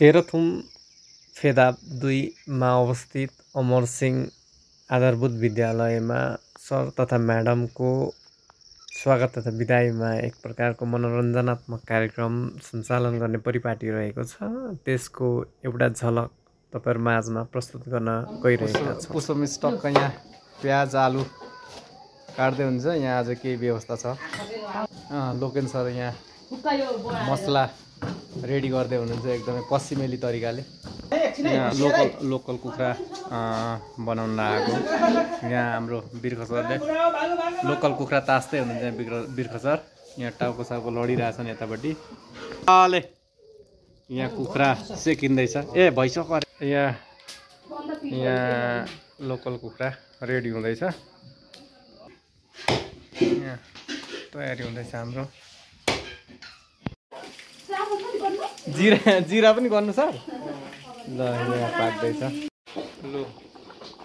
तेह्रथुम फेदाब 2 मा अवस्थित अमरसिंह आधारभूत विद्यालयमा सर तथा म्याडमको स्वागत तथा बिदाईमा एक प्रकारको मनोरञ्जनात्मक कार्यक्रम सञ्चालन गर्ने परिपाटी रहेको छ। त्यसको एउटा झलक तपाईहरु माझमा प्रस्तुत गर्न गइरहेका छौं। पुष्पमिस टक्क यहाँ प्याज आलु काट्दै हुन्छ। यहाँ आज केही व्यवस्था छ। लोकेन सर यहाँ मसला रेडी गर्दै हुनुहुन्छ एकदमै पश्चिमेली तरिकाले। यहाँ लोकल कुखुरा बनाउन लागेको। यहाँ हाम्रो बिर्ख सरले लोकल कुखुरा तास्दै हुनुहुन्छ। बिर्ख सर यहाँ टाउको साउको लडिरहेछन् यतापट्टि। यहाँ कुखुरा सेकिँदैछ। भइसक्यो अरे। यहाँ लोकल कुखुरा रेडी हुँदैछ। यहाँ तयारी हुँदैछ हाम्रो। जिरा पनि गर्नु सर। ल यहाँ पाक्दैछ। लु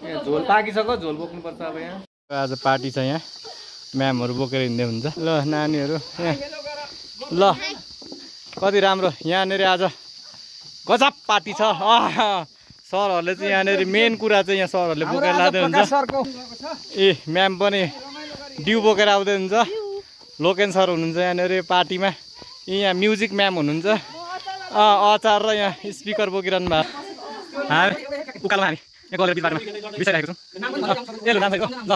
यहाँ झोल पाकिसक्यो। झोल बोक्नुपर्छ अब। यहाँ आज पार्टी छ। यहाँ म्यामहरू बोकेर हिँड्दै हुन्छ। ल नानीहरू यहाँ ल कति राम्रो। यहाँनिर आज गजब पार्टी छ। सरहरूले चाहिँ यहाँनिर मेन कुरा चाहिँ यहाँ सरहरूले बोकेर लाँदै हुन्छ। म्याम पनि डिउ बोकेर आउँदै हुन्छ। लोकेन सर हुनुहुन्छ यहाँनिर पार्टीमा। यहाँ म्युजिक म्याम हुनुहुन्छ। अचार र यहाँ स्पिकर बोकिरहनु भएको। उकालो हामी यहाँ गलेर बिच बाटोमा बिसाइरहेको छौँ।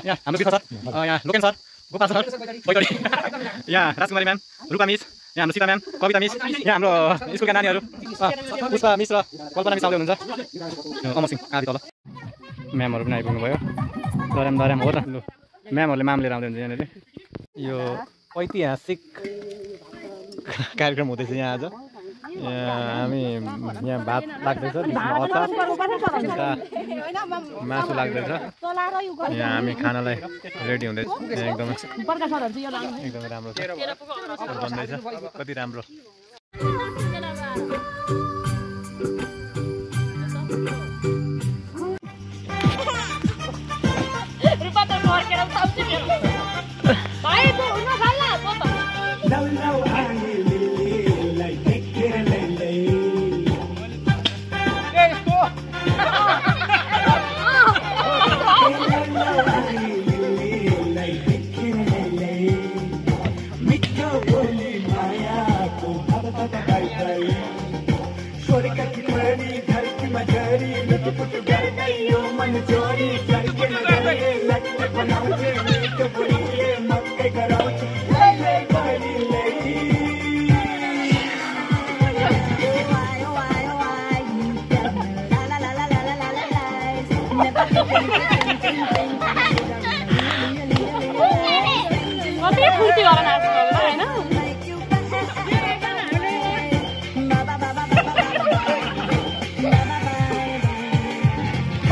यहाँ हाम्रो बिर्ख सर, यहाँ लोकेन सर, गोपाल सर, बैगडी, यहाँ राजकुमारी म्याम, रूपा मिस, यहाँ हाम्रो सीता म्याम, कविता मिस, यहाँ हाम्रो स्कुलका नानीहरू पुष्पा मिस र कल्पना मिस आउँदै हुनुहुन्छ। अमरसिंह आदि तल म्यामहरू पनि आइपुग्नु भयो। दर्याम हो र। लु म्यामहरूले माम लिएर आउँदै हुन्छ यहाँनिर। यो ऐतिहासिक कार्यक्रम हुँदैछ यहाँ आज। हामी यहाँ भात लाग्दैछ, अचार मासु लाग्दैछ। यहाँ हामी खानालाई रेडी हुँदैछ। एकदमै राम्रो छ। बन्दैछ। कति राम्रो।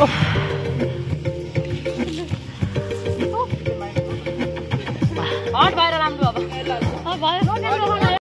Oh